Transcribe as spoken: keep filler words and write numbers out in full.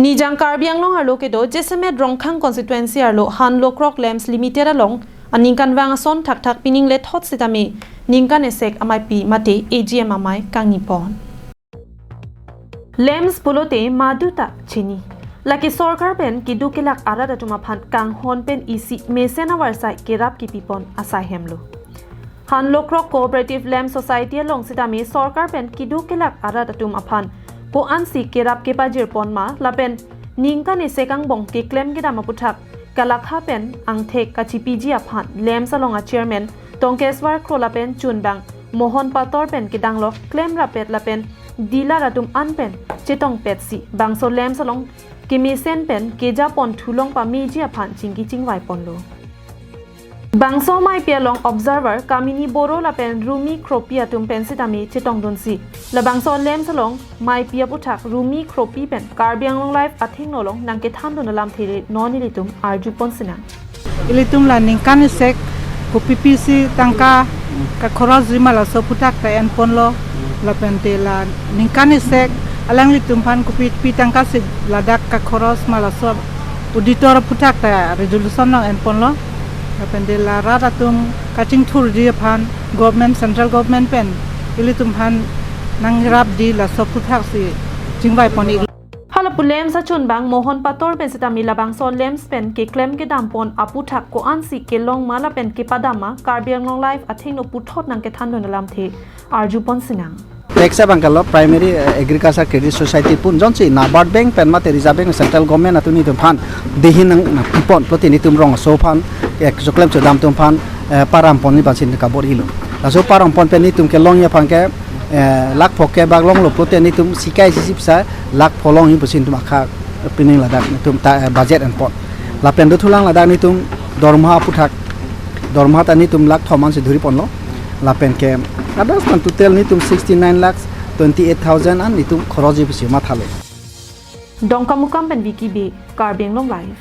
Nijang Karbi Anglong arlo kedo Jaisalmer Rongkhang constituency arlo Hanlokrok Lamps Limited along aningkanvang ason thakthak pining lethot sitame ningkan esek amaipi mate A G M amei kangni pon. Lamps pulote maduta chini. Lake sorkar pen keduk kelak arat atum aphan kanghon pen isi mesen avarsai kerap kepi pon asai hemlo. Hanlokrok Cooperative Lamp Society along sitame sorkar pen keduk kelak arat atum aphan ko-ansi kerap kepajir pon ma lapen ningkan esek angbong keklem kedam aputhak kalakha pen angthek kachipiji aphan Lamps along a chairman Tongkeswar Kro lapen chunbang Mohon Pator pen kedanglok klemrap pet lapen dealer atum an pen chetongpetsi bangso Lamps along kemesen pen keja pon thulong pameji aphan chingki chingvai ponlo. Bangso maipi along observer Kamini Boro lapen Rumi Kropi atum pen sitame chetongdunsi labangso Lamps along maipi aputhak Rumi Kropi pen Karbi Anglong Live athengno along nangkethandun alamthe non ilitum arju pon sinang. Ilitum la ningkan esek kopi pisi tangka kakhoros ji ma laso aputhak ta en ponlo. Lapente la ningkan esek alanglitum aphan kopi pi tangka si ladak kakhoros ma laso auditor aputhak ta resolution along en ponlo. Lapente la rat atum kachingthurji aphan government, central government pen ilitum aphan nangrapji laso aputhak si chingvai pon ik. Hala pu Lamps achunbang Mohon Pator pen sitame labangso Lamps pen keklem kedam pon aputhak ko-ansi kelong ma lapen kepadam ma Karbi Anglong Live athengno puthot nangkethandun alamthe arju pon sinang. Tax abang kalo Primary, eh, Agriculture Credit Society pun jongsi NABARD Bank pen mate Reserve Bank, Central Government atum nelitum aphan dehin nangpi pon pulote nelitum rong aso aphan ek choklem chodam atum aphan, eh, param pon ni bansin kabor-ilo. Laso param pon pen nelitum kelongji aphan ke, eh, lakh pho ke bak longlo pulote nelitum sikai sisip sa lakh pho longji pusi nelitum akha pining ladak nelitum ta, eh, budget en pon. Lapen dothulang ladak nelitum dorma aputhak, dorma ta nelitum lakh thom ansi dhuri ponlo. Lapen ke others pen total nelitum sixty nine lakhs twenty eight thousand an nelitum khoros ji pusi mathalo. Dongkamukam pen Vicky Bey, Karbi Anglong Live.